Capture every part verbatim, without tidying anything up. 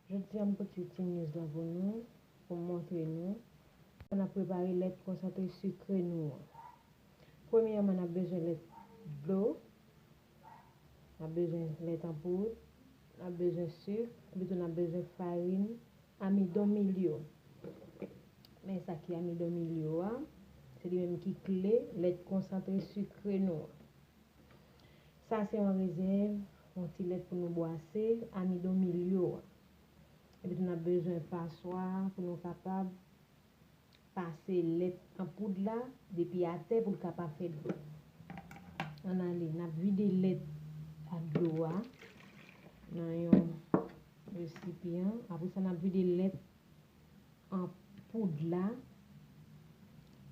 Jodi a, m pote ti news la pou nou, pou m montre nou jan n ap prepare lèt konsantre sikre nou an. Premyèman, n ap bezwen lèt dlo, n ap bezwen lèt an poud, n ap bezwen sik, epi tou n ap bezwen farin amidon milyo. Men sa ki amidon milyo a, se li menm ki kle lèt konsantre sikre nou an. Sa se yon rezèv, yon ti lèt pou nou bwase amidon milyo a. Epi tou n ap bezwen paswa pou nou kapab pase lèt an poud la depi atè pou l kapab fè dlo. Ann ale, n ap vide lèt ak dlo a nan yon resipyan. Apre sa, n ap vide lèt an poud la.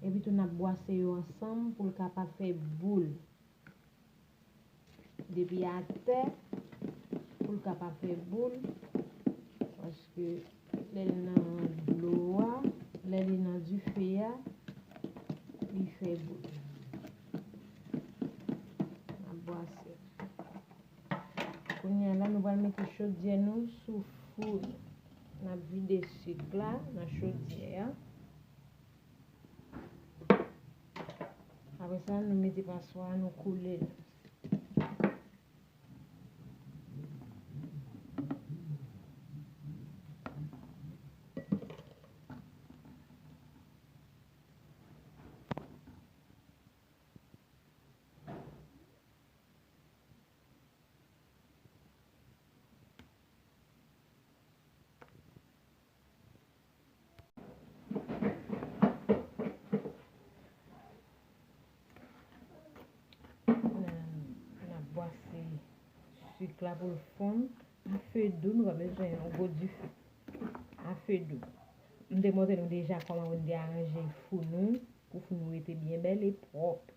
Epi tou n ap bwase yo ansanm pou l kapab fè boul. Depi atè, pou l kapab fè boul, paske lè l nan dlo a, lè li nan dife a, li fè boul. N ap bwase. Kounye a la, nou pral mete chodyè nou sou fou nou. N ap vide sik la nan chodyè a. Apre sa, nou mete paswa a, nou koule l. N a, n a bwase sik la pou l fonn. A fe dou, nou pa bezwen yon gwo dife. A fe dou. M te montre nou deja kòman pou n te aranje fou nou, pou fou nou rete byen bèl e pwòp.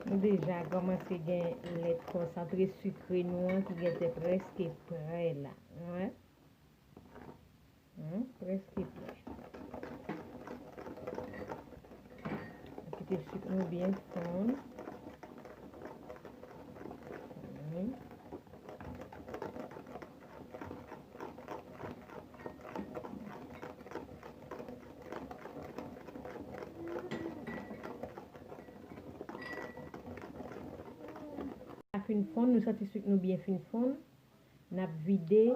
Nou deja kòmanse gen lèt konsantre sikre nou an ki gentan prèske prè la. Wi. Hmm, prèske prè. Kite sik nou byen fonn. Hmm. Sa fin fonn, nou santi sik nou byen fin fonn. N ap vide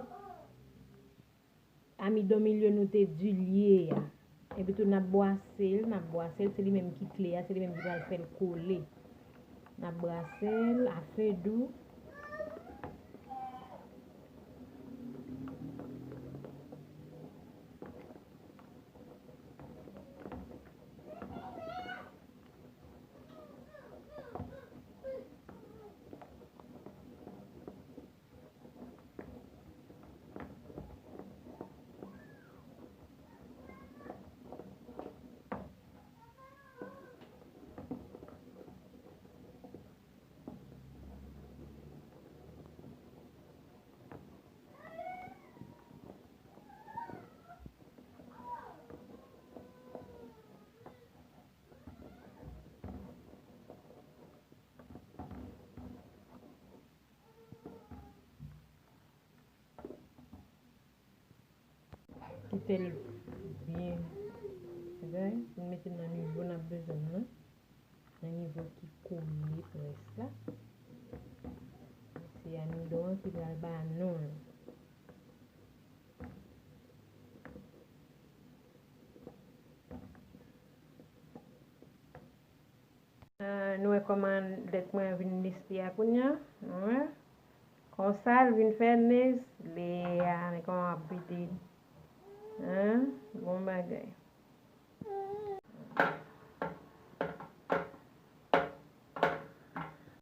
amidon milyo nou te dilye a. Epi tou n ap bwase l, n ap bwase l, se li menm ki kle a, se li menm ki pral fè l kole. N ap bwase l a fe dou. Kite l byen, gade, pou n mete l nan nivo n ap bezwen l lan, nan nivo ki kole près la. Se amidon an ki pral ba nou l. Ah, nou wè kòman lèt mwen vin lis li a kounye a? Nou wè? Konsa l vin fè lis li a, men kòman w ap vide l. Hein? Bon bagay.